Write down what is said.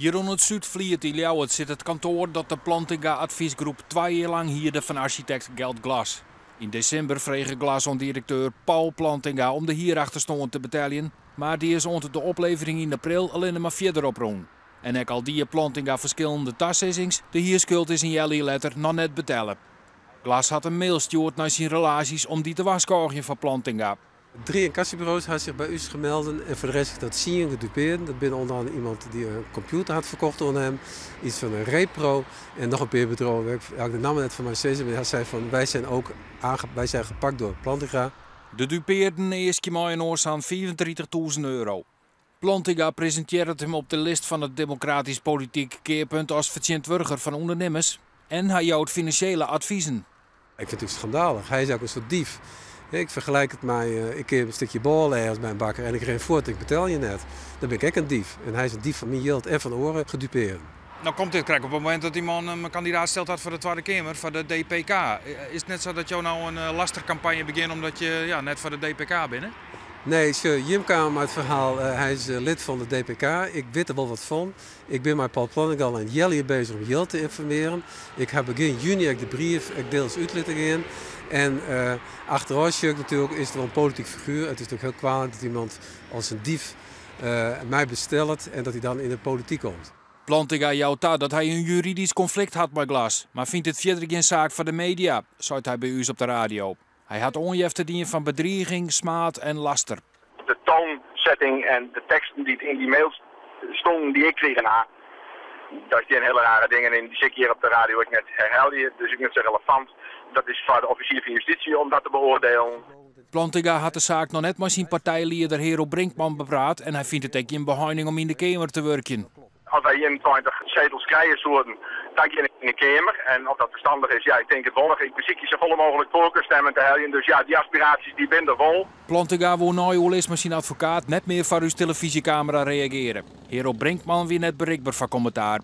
Hjir oan it Súdfliet yn Ljouwert sit it kantoar dat de Plantinga Adviesgroep 2 jier lang hierde fan arsjitekt Geld Glas. Yn desimber frege Glas oan direkteur Paul Plantinga om de hierachterstân te beteljen, mar dy is oant de oplevering yn april allinne mar fierder oprûn. En ek al die Plantinga ferskillende tasizzings, de hierskuld is in healjier letter noch net betelle. Glas hat in mail stjoerd nei syn relaasjes om dy te warskôgjen foar Plantinga. Drie incassobureaus ha sich by ús melden en foar de rest is dat tsien gedupearden. Dat binne ûnder oare iemand dy't in kompjûter hat ferkocht oan him, yts fan in repro en noch in pear bedriuwen. Ik de namme net fan my sizze, mar hy sei fan wij zijn ook wij zijn gepakt door Plantinga. De dupearden easkje mei-inoar sa'n €35.000. Plantinga presintearret him op de list fan it Demokratysk Polityk Kearpunt as fertsjintwurdiger fan ûndernimmers en hy jout finansjele advizen. Ik fyn it skandalich. Hy is ek in soart dief. Ik fergelyk it mei, ik keapje in stikje bôle ergens by in bakker en ik rin fuort, ik betelje net. Dan bin ik ek in dief. En hy is in dief fan myn jild en fan oare gedupearden. No komt dit krekt op it momint dat dy man him kandidaat steld hat foar de Twadde Keamer, foar de DPK. Is it net sa dat jo no in lasterkampanje begjinne omdat je, ja, net foar de DPK binne? Nee, sjoch, jim kamen mei it ferhaal, hy is lid fan de DPK. Ik wit der wol wat fan. Ik bin mei Paul Plantinga al in healjier beuzich om jild te ynformearjen. Ik ha begjin juny ek de brief ek deels út litten gean. En achterôf sjoch ik natuerlik, is it wol in polityk figuer. It is natuerlik hiel kwalik dat iemand as in dief my bestellt en dat hy dan yn de polityk komt. Plantinga jout ta dat hy in juridysk konflikt hat mei Glas, mar fynt it fierder gjin saak foar de media, seit hy by ús op de radio. Hy hat oanjefte dien fan bedriging, smaad en laster. De toonzetting en de teksten dy't yn dy mails stienen dy't ik krigen ha, dêr steane hiele rare dingen yn, dy sil ik hjir op de radio ek net werhelje, dus ek net sa relevant. Dat is foar de offisier fan justysje om dat te beoardieljen. Plantinga hat de saak noch net mei syn partijlieder Hero Brinkman bepraat en hy fynt it ek gjin beheining om yn de Keamer te wurkjen. As wy 21 setels krije soenen, dan gean ik yn de Keamer. En oft dat ferstannich is, ja, ik tink it wol. Ik besykje safolle mooglik foarkeurstimmen te heljen. Dus ja, dy aspiraasjes dy binne der wol. Plantinga woe nei oerlis mei syn advokaat net mear foar ús telefyzjekamera reagearje. Hero Brinkman wie net berikber foar kommentaar.